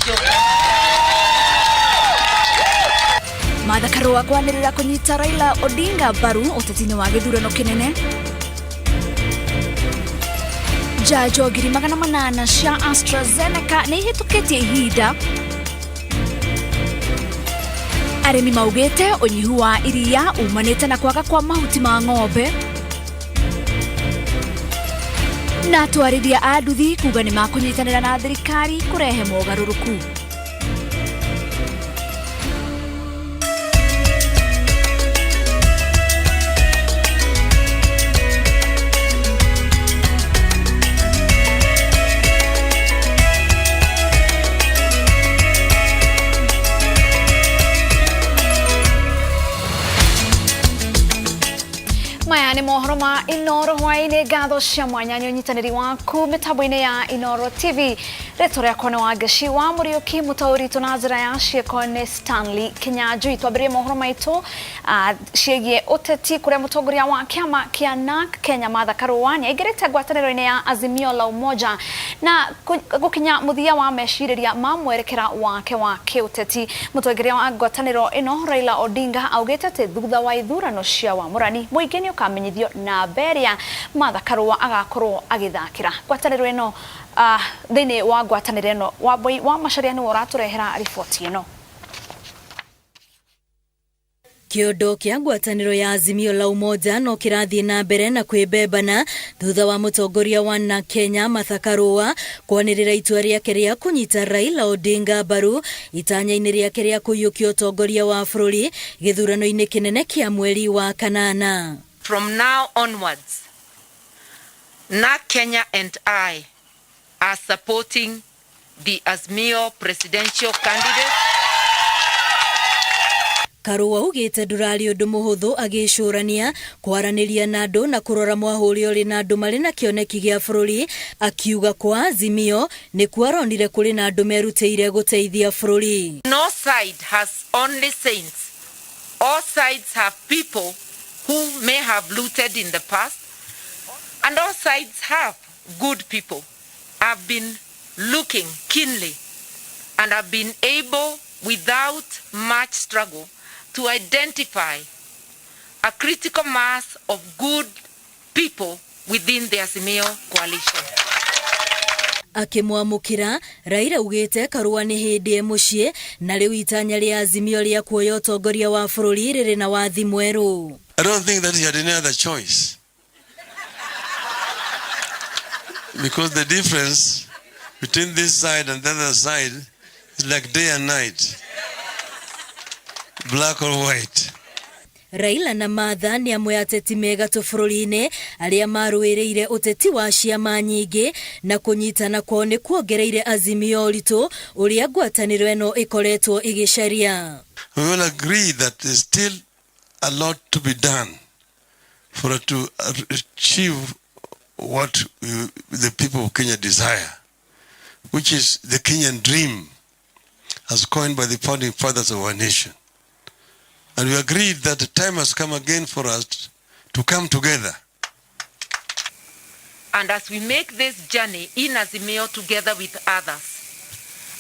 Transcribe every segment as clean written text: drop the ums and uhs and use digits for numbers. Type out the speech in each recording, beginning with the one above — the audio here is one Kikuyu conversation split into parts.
Presidential. Martha Karua kwanĩrĩra kũnyita Raila Odinga mbaru ũteti-inĩ wa gĩthurano kĩnene. Njanjo 800,000 cia AstraZeneca nĩ ihĩtũkĩtie ihinda. Arĩmi maugĩte ũnyihu wa iria umanĩte na kwaga kwa mahuti ma ng'ombe. Na atwarithia a nduthi kuga nĩ makũnyitanĩra na thirikari kũrehe mogarũrũku. Maya nĩ mohoro ma Inoro hwaĩ-inĩ. Ngatho cia mwanya nĩ ũnyitanĩri waku mĩtambo-inĩ ya Inoro TV. Rĩtwa rĩakwa nĩ Wangeci wa Mũriũki, mũtaũri witũ na njĩra ya ciĩko nĩ Stanley Kinyanjui. Twambĩrĩrie mohoro maitũ ciĩgiĩ ũteti kũrĩa mũtongoria wa kĩama kĩa NARC Kenya Martha Karua nĩ aingĩrĩte ngwatanĩro-inĩ ya Azimio la Umoja na gũkinya mũthia wa mecirĩria ma mwerekera wake wa kĩũteti. Mũtongoria wa ngwatanĩro ĩno Raila Odinga augĩte atĩ thutha wa ithurano cia wamũrani mũingĩ nĩ ũkamenyithio namba ĩrĩa Martha Karua agakorwo agĩthakĩra ngwatanĩro ĩno. Thĩinĩ wa ngwatanĩro ĩno, Wambui wa Macharia nĩwe ũratũrehera riboti ĩno. Kĩondo kĩa ngwatanĩro ya Azimio la Umoja no kĩrathiĩ na mbere na kwĩbembana thutha wa mũtongoria wa NARC Kenya Martha Karua kwanĩrĩra itua rĩake rĩa kũnyita Raila Odinga mbaru itanya-inĩ rĩake rĩa kũiyũkia ũtongoria wa bũrũri gĩthurano-inĩ kĩnene kĩa mweri wa kanana. From now onwards, NARC Kenya and I are supporting the Azimio presidential candidate. Karua augĩte ndũrarĩ ũndũ mũhũthũ agĩcũrania kwaranĩria na andũ na kũrora mwahũ ũrĩa ũrĩ na andũ marĩ na kĩoneki gĩa bũrũri, akiuga kwa Azimio nĩkuo aronire kũrĩ na andũ merutĩire gũteithia bũrũri. No side has only saints. All sides have people who may have looted in the past, and all sides have good people. I've been looking keenly and have been able, without much struggle, to identify a critical mass of good people within the Azimio coalition. Akĩmwamũkĩra, Raila augĩte Karua nĩ hĩndĩ e mũciĩ na rĩu itanya rĩa Azimio rĩa kuoya ũtongoria wa bũrũri rĩrĩ na wathi mwerũ. I don't think that he had any other choice. Because the difference between this side and the other side is like day and night. Black or white. Raila na Martha nĩ amwe ateti me gatũ bũrũri-inĩ arĩa marũĩrĩire ũteti wa ciama nyingĩ na kũnyitana kwao nĩ kuongereire Azimio ũritũ ũrĩa ngwatanĩro ĩno ĩkoretwo ĩgĩcaria. We will agree that there's still a lot to be done for us to achieve what the people of Kenya desire, which is the Kenyan dream as coined by the founding fathers of our nation. And we agreed that the time has come again for us to come together. And as we make this journey in Azimio together with others,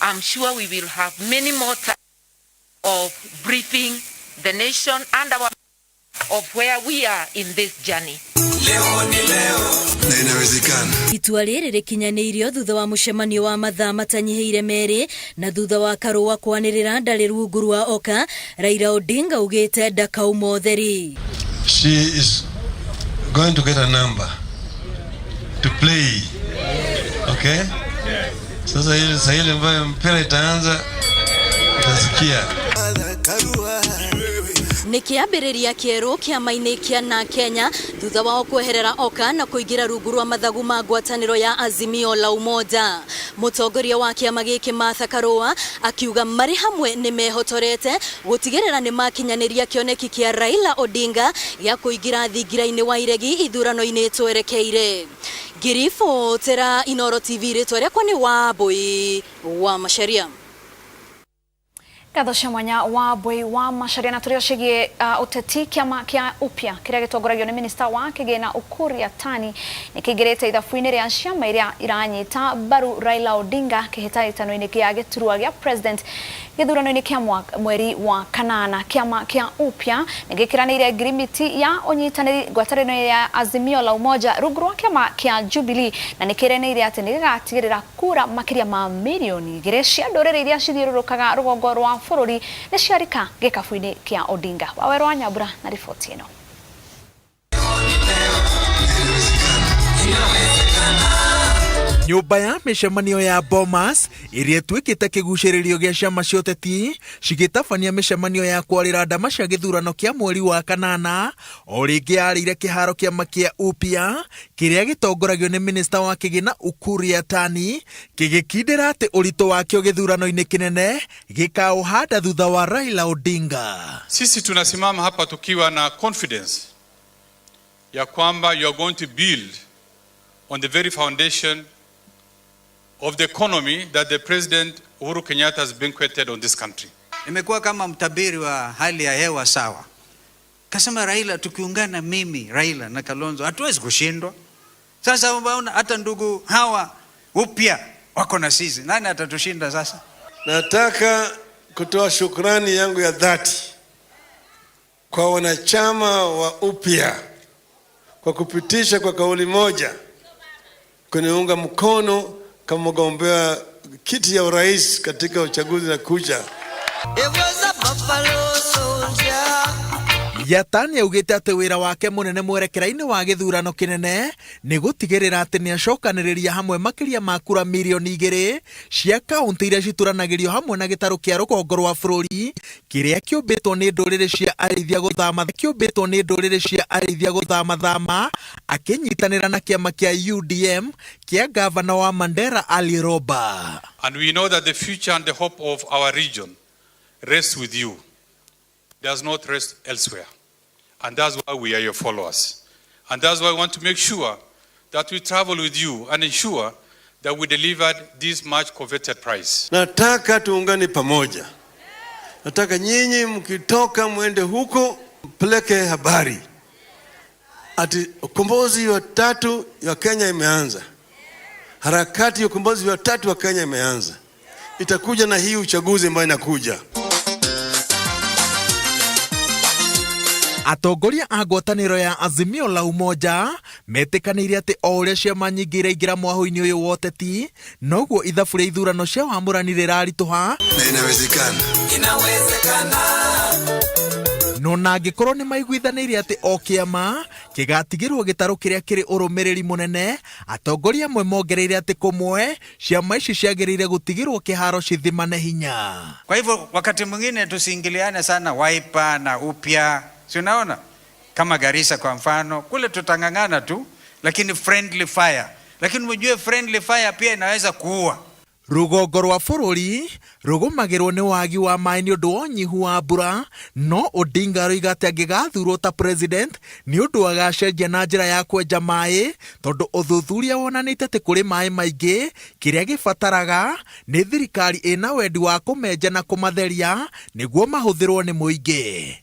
I'm sure we will have many more times of briefing the nation and our of where we are in this journey. Na inawezekana. Itua rĩrĩ rĩkinyanĩirio thutha wa mũcemanio wa mathaa matanyihĩire merĩ na thutha wa Karua kwanĩrĩra ndarĩ rungu rwa Oka. Raila Odinga augĩte ndakauma ũtheri. She is going to get a number to play. Okay? Sasa ile saa ile ambayo mpira itaanza, utasikia. Nĩ kĩambĩrĩria kĩerũ kĩama-inĩ kĩa na Kenya thutha wao kweherera Oka na kũingĩra rungu rwa mathagu ma ngwatanĩro ya Azimio la Umoja. Mũtongoria wa kĩama gĩkĩ Martha Karua akiuga marĩ hamwe nĩ mehotorete gũtigĩrĩra nĩ makinyanĩria kĩoneki kĩa Raila Odinga gĩa kũingĩra thingira-inĩ wa iregi ithurano-inĩ twerekeire. Ngĩribotera Inoro TV, rĩtwa rĩakwa nĩ Wambui wa Macharia. Ngatho cia mwanya wa Mbui wa Macharia na tũrĩ ciĩgiĩ ũteti. Kĩama kĩa Upya kĩrĩa gĩtongoragio nĩ minista wa kĩgĩna Ukur Yatani nĩ kĩingĩrĩte ithabu-inĩ rĩa ciama iria iranyita mbaru Raila Odinga kĩhĩtahĩtano-inĩ kĩa gĩturwa gĩa president gĩthurano-inĩ kĩa mweri wa kanana. Kĩama kĩa Upya nĩ gĩkĩranĩire ngirimiti ya ũnyitanĩri ngwatanĩro ya Azimio la Umoja rungu rwa kĩama kĩa Jubilee na nĩ kĩranĩire atĩ nĩ gĩgatigĩrĩra kura makĩria ma 2 milioni cia ndũrĩrĩ iria cithiũrũrũkaga rũgongo rwa bũrũri nĩ ciarika gĩkabu-inĩ kĩa Odinga. Wawerũ wa Nyambura na riboti ĩno. Nyũmba ya mĩcemanio ya Bomas ĩrĩa ĩtuĩkĩte kĩgucĩrĩrio gĩa ciama cia ũteti cigĩtabania mĩcemanio ya kwarĩra ndama cia gĩthurano kĩa mweri wa kanana o rĩngĩ yarĩire kĩharo kĩama kĩa Upya kĩrĩa gĩtongoragio nĩ minista wa kĩgĩna Ukur Yatani kĩgĩkindĩra atĩ ũritũ wakĩo gĩthurano-inĩ kĩnene gĩkaũhanda thutha wa Raila Odinga. Sisi tunasimama hapa tukiwa na confidence ya kwamba you are going to build on the very foundation of the economy that the President Uhuru Kenyatta has banqueted on this country. Nimekuwa kama mtabiri wa hali ya hewa sawa. Kasema Raila, tukiungana mimi Raila na Kalonzo hatuwezi kushindwa. Sasa unaona hata ndugu hawa Upya wako na sisi, nani atatushinda sasa? Nataka kutoa shukrani yangu ya dhati kwa wanachama wa Upya kwa kupitisha kwa kauli moja kuniunga mkono kama mgombea kiti ya urais katika uchaguzi na kuja. Yatani augĩte atĩ wĩra wake mũnene mwerekera-inĩ wa gĩthurano kĩnene nĩ gũtigĩrĩra atĩ nĩ acokanĩrĩria hamwe makĩria ma kura 2 milioni cia kaunti iria cituranagĩrio hamwe na gĩtarũ kĩa rũgongo rwa bũrũri kĩrĩa kĩũmbĩtwo nĩ ndũrĩrĩ cia arĩithia gũthama kĩũmbĩtwo nĩ ndũrĩrĩ cia arĩithia gũthamathama akĩnyitanĩra na kĩama kĩa UDM kĩa gavana wa Mandera Ali Roba. And we know that the future and the hope of our region rests with you, does not rest elsewhere. And that's why we are your followers. And that's why we want to make sure that we travel with you and ensure that we delivered this much coveted prize. Nataka tuungane pamoja. Nataka nyinyi mkitoka mwende huko mpeleke habari ati ukombozi wa tatu wa Kenya imeanza. Harakati ya ukombozi wa tatu wa Kenya imeanza. Itakuja na hii uchaguzi ambayo inakuja. Atongoria a ngwatanĩro ya Azimio la Umoja metĩkanĩire atĩ o ũrĩa ciama nyingĩ iraingĩra mwahũ-inĩ ũyũ wa ũteti noguo ithabu rĩa ithurano cia wamũrani rĩraritũha. Na inawezekana. No na angĩkorwo nĩ maiguithanĩirie atĩ o kĩama kĩgatigĩrwo gĩtarũ kĩrĩa kĩrĩ ũrũmĩrĩri mũnene, atongoria amwe mongereire atĩ kũmwe ciama ici ciagĩrĩire gũtigĩrwo kĩharo cithimane hinya. Kwa hivyo wakati mwingine tusiingiliane sana Wiper na Upya, si unaona kama Garissa kwa mfano, kule tutang'ang'ana tu, lakini friendly fire. Lakini mjue friendly fire pia inaweza kuua. Rũgongo rwa bũrũri rũgũmagĩrwo nĩ wagi wa maĩ nĩ ũndũ wa ũnyihu wa mbura, no Odinga aroiga atĩ angĩgathurwo ta president nĩ ũndũ agacenjia na njĩra ya kwenja maĩ tondũ ũthuthuria wonanĩte atĩ kũrĩ maĩ maingĩ, kĩrĩa gĩbataraga nĩ thirikari ĩna wendi wa kũmenja na kũmatheria nĩguo mahũthĩrwo nĩ mũingĩ.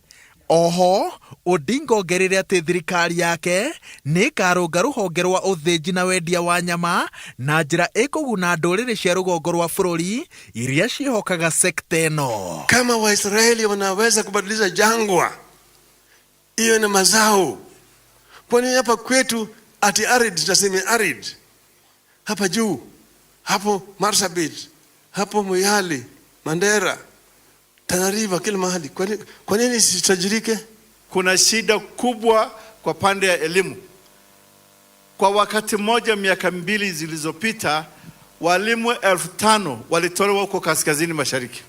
Oho Odinga ongereire atĩ thirikari yake nĩ ĩkarũnga rũhonge rwa ũthĩnji na wendia wa nyama na njĩra ĩkũguna ndũrĩrĩ cia rũgongo rwa bũrũri iria ciĩhokaga sekta ĩno. Kama Waisraeli wanaweza kubadilisha jangwa iwe na mazao, kwa nini hapa kwetu ati arid, tutasema arid hapa juu hapo Marsabit, hapo Moyale, Mandera, Tana River, kila mahali? Kwa nini sitajirike? Kuna shida kubwa kwa pande ya elimu. Kwa wakati mmoja, miaka 2 zilizopita, walimu 5,000 walitolewa huko kaskazini mashariki,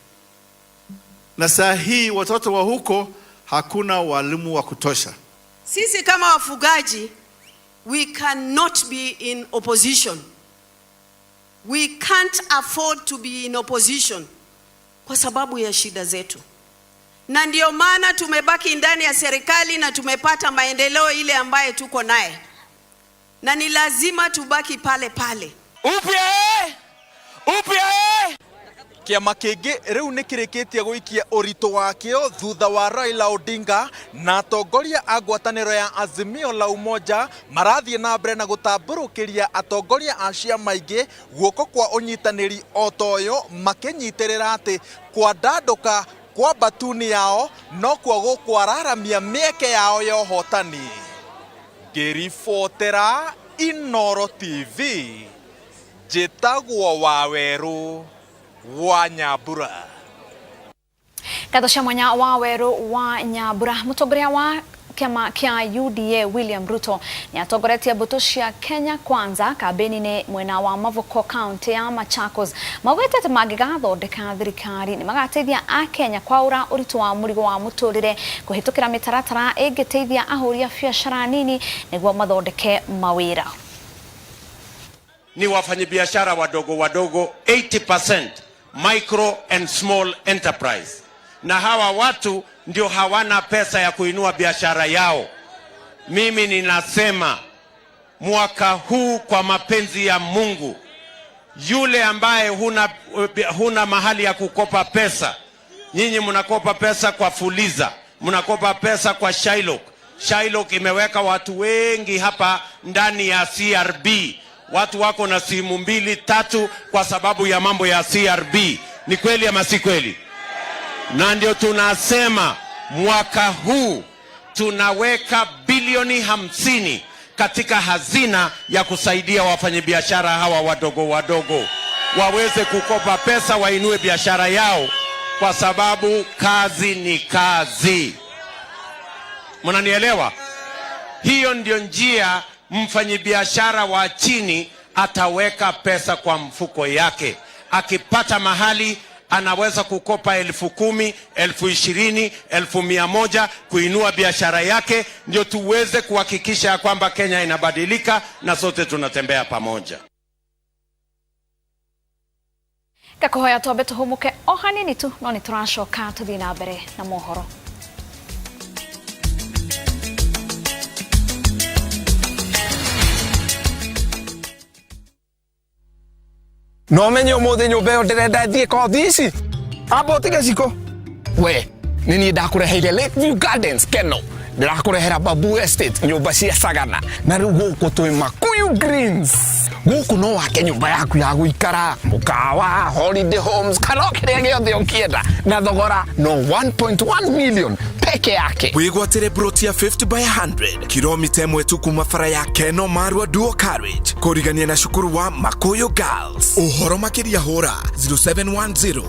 na saa hii watoto wa huko hakuna walimu wa kutosha. Sisi kama wafugaji, we cannot be in opposition. We can't afford to be in opposition kwa sababu ya shida zetu, na ndio maana tumebaki ndani ya serikali na tumepata maendeleo ile ambaye tuko naye, na ni lazima tubaki pale pale. Upya! Upya! Kĩama kĩngĩ rĩu nĩ kĩrĩkĩtie gũikia ũritũ wakĩo thutha wa Raila Odinga na atongoria a ngwatanĩro ya Azimio la Umoja marathiĩ na mbere na gũtambũrũkĩria atongoria a ciama ingĩ guoko kwa ũnyitanĩri o ta ũyũ, makĩnyitĩrĩra atĩ kwandandũka kwa mbatuni yao nokuo gũkwararamia mĩeke yao ya ũhotani. Ngĩribotera Inooro TV, njĩtagwo Wawerũ wa Nyambura. Ngatho cia mwanya Wawerũ wa Nyambura. Mũtongoria wa kĩama kĩa UDA William Ruto nĩ atongoretie mbũtũ cia Kenya Kwanza kambĩni-inĩ mwena wa Mavuko, kaunti ya Machakos. Maugĩte atĩ mangĩgathondeka thirikari nĩ magateithia akenya kwaũra ũritũ wa mũrigo wa mũtũrĩre kũhĩtũkĩra mĩtaratara ĩngĩteithia ahũri a biacara nini nĩguo mathondeke mawĩra. Ni wafanyabiashara wadogo wadogo, 80% micro and small enterprise, na hawa watu ndio hawana pesa ya kuinua biashara yao. Mimi ninasema mwaka huu, kwa mapenzi ya Mungu, yule ambaye huna mahali ya kukopa pesa, nyinyi mnakopa pesa kwa Fuliza, mnakopa pesa kwa Shylock. Shylock imeweka watu wengi hapa ndani ya CRB. Watu wako na simu mbili tatu kwa sababu ya mambo ya CRB. Ni kweli ama si kweli? Na ndio tunasema mwaka huu tunaweka bilioni 50 katika hazina ya kusaidia wafanyabiashara hawa wadogo wadogo waweze kukopa pesa wainue biashara yao, kwa sababu kazi ni kazi. Mnanielewa? Hiyo ndio njia mfanyibiashara wa chini ataweka pesa kwa mfuko yake. Akipata mahali anaweza kukopa 10,000, 20,000, 100,000 kuinua biashara yake, ndio tuweze kuhakikisha ya kwamba Kenya inabadilika na sote tunatembea pamoja. Ngakũhoya twambe tũhũmũke o hanini tu, no nĩ tũracoka tũthiĩ na mbere na mohoro. No menye umuthi nyumba ĩyo ndĩrenda thiĩ kothi ici amba ũtige ciko we nĩ niĩ ndakũreheire Lakeview Gardens Keno, ndĩrakũrehera Babu Estate, nyũmba cia Sagana, na rĩu gũkũ twĩ Makuyu Greens. Gũkũ no wake nyũmba yaku ya gũikara, mũkawa, holiday homes, kana o kĩrĩa gĩothe ũngĩenda na thogora no 1.1 million peke yake. Wĩgwatĩre broti ya 50 by 100, kilomita 1 tu kuma bara ya Keno Marua Dual Carriage, kũrigania na cukuru wa Makuyu Girls. Ũhoro makĩria hũra 0710.